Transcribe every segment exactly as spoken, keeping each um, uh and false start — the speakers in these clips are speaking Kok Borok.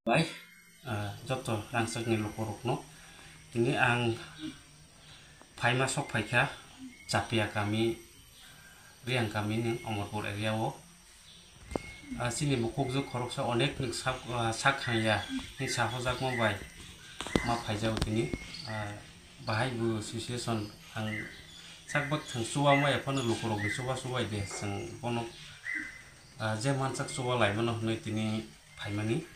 Bai, ah, joto rangchakni lukurokno tini ang phaima sok phaikha Chapia kami, Riyang kamini Omorpur area o. Ah, chini bukhukjwk khoroksa onek ni sak, ah, sak khangya ni sahojakma bai ma phaijago tini. Ah, bahai bo situation ang sak bwthang chuba maya phano lukurokni chuba chubai de chwng bono, ah, je mansak chuba laimano hwnwi tini phaimani.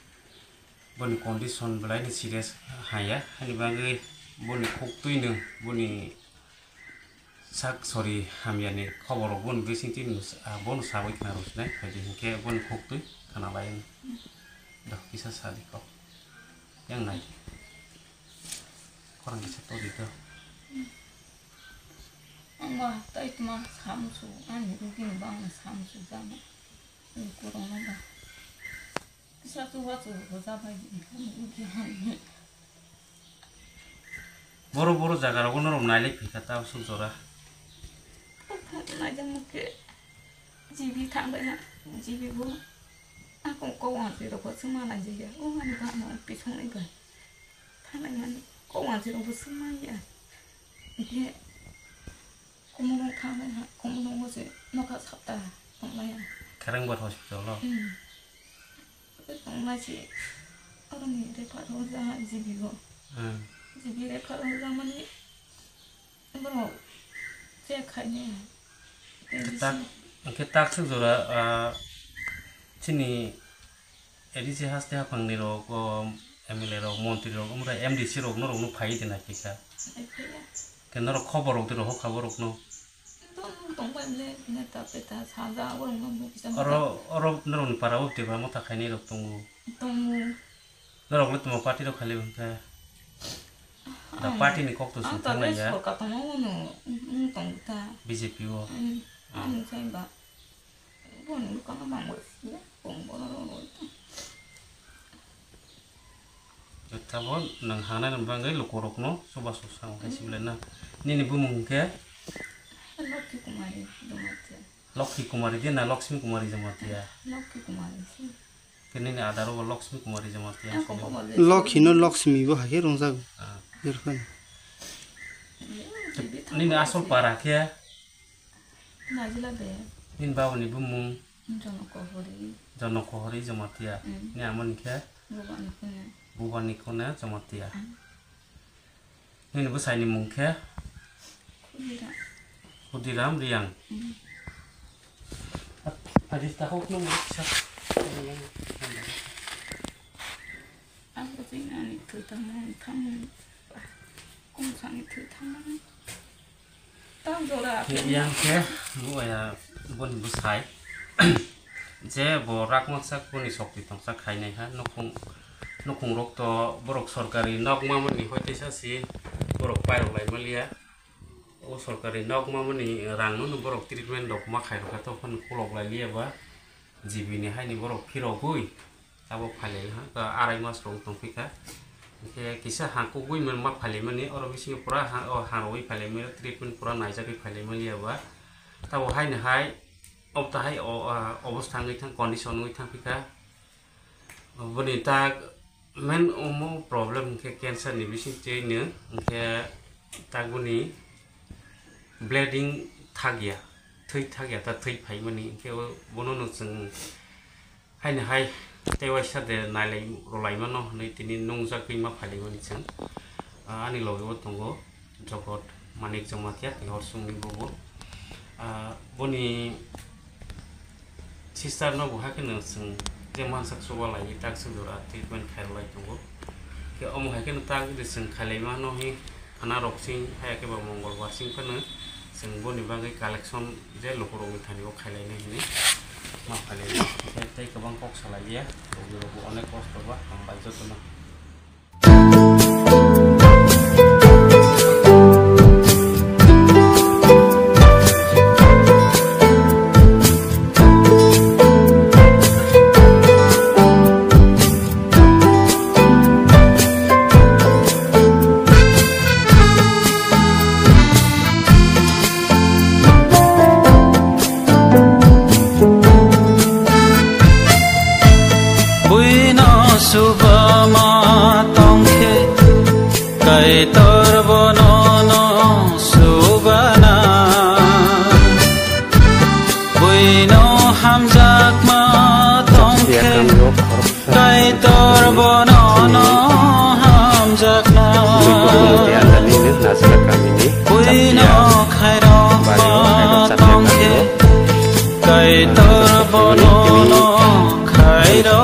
Boni condition belai ni serious haya, hani bagwi boni khuktwi no boni sak sori hamyani khobor rok boni bisingtwi no, ah, bono sawi khna rwsinai, phaidi hinkhe boni khuktwi khna lai. Dok kisa sadi kok. Yang nai. Korang kisa todi to. Ang ba tai tma samsu, ani rugi ni bang samsu jama. Ni kurang ba. Kisa tu wa tu ko ja bai ni rugi han. Boro boro jaga rogo norok nailai phika ta suk jora. Naijak mukhe jibi thang bai ha, jibi bo. Ako ko wa ti rok ko suma naijak ya. O ani ba mo pisong ni ba. Thanai mani kok wansi rok bo swngmaya. Hingke kumungo thangnai ha, kumungo se nokha sapta tongmaya. Kharangbar hospital o? Hmm. Tongmai se oroni refer hojak ha G B o. Hmm. G B refer hojak mani borok check khainai. Tak, hingke tak suk jora, ah, chini A D C haste haphangni rok, o M L A rok, montri rok, omo M D C rok norok no phai de na kisa. Ai phaiya. Ke norok khobor rok de rohor kha borok no. Tong, tong bai le, bini ta pe ta saja, borok no bo kisa. Oro, oro norok ni para o te ba motha khainai rok tongo. Tongo. Norok le tongma party rok khali bangkha. Da party ni kok to sung thanglai ya. Sorkar tongma uno, um, tong ta. B J P o. Um, ano sai ba. Boni bwkang no mang bai sini, bong bono rw rw. Jotabo nwng hanai ni bagwi lukurokno chubachu sa wngkha sibilai na. Nini bumung hwnkhe? Lokhi Kumari Jamatia. Lokhi Kumari de na Lakshmi Kumari Jamatia? Lokhi Kumari se. Khe nini adaro bo Lakshmi Kumari Jamatia. Ang kok kok Lokhi no Lakshmi bo hai khe rwngjago. Ah. Nini asol para khe? Najila de. Nini babani bumung? Jono Kohori. Jono Kohori Jamatia. Mm. Ni amoni khe? Bubani Kone. Bubani Kone Jamatia. Mm. Nini bwsaini mung khe? Khudiram. Khudiram Riyang. Mm. Adis takhok nung kisa. Ang kuching ani thwi tangmani thamung. Kungsani thwi tangmani. Tang jora. Yang khe, bu ya, boni bwsai. Je bo rakmoksak boni sokti tongsa khainai ha, nukhung, nukhung rok to borok sorkari nok mamani hoi teisa si borok pairok lai maliya. O sorkari nok mamani rang no borok treatment rok ma khairok kha, to phano khulok lai liya ba. G B ni haini borok phirogwi. Abo phailai ha, ta arai mas rok tong phika. Hingke kisa ha kugui man ma phailai mani, oro bisingo pura ha, o ha rogwi phailai mani, treatment pura naijagwi phailai mani aba. Tabo haini hai, ob ta hai o, ah, obostha wngwi thang, condition wngwi thang phika. Boni ta main omo problem hingke cancer ni bising twi no, hingke ta boni bleeding thakya, thwi thakya, ta thwi phaimani, hingke o bono no chwng Haini hai tei waisa de nailai rwlaimano hwnwi tini nungjagwi ma phailaimani chwng. Ah, ani loge o tongo Jogot Manik Jamatia tei Horsongni bubo. Ah, boni sister no bo hakheno chwng je mansak chubalaiwi tak se jora treatment khairwlai tongo. Khe omo hai kheno tak de chwng khailaimano hi. Khana rok sing haya khe ba Mongolbar sing phano chwng boni bagwi collection je lukurokni thani o khailainai hinwi ma khailainai. Tei, tei kwbang kok salai ya, rokni rokbo onek kosto ba hambai jotono. Buino suba Yakam rok khoroksa Kaitor bono no hamjakna. Buino Diandani no Nasra kamini Buino Chapia khairok Bario Khairok Chapia tongkhe. Kamio. Kaitor bono no khairok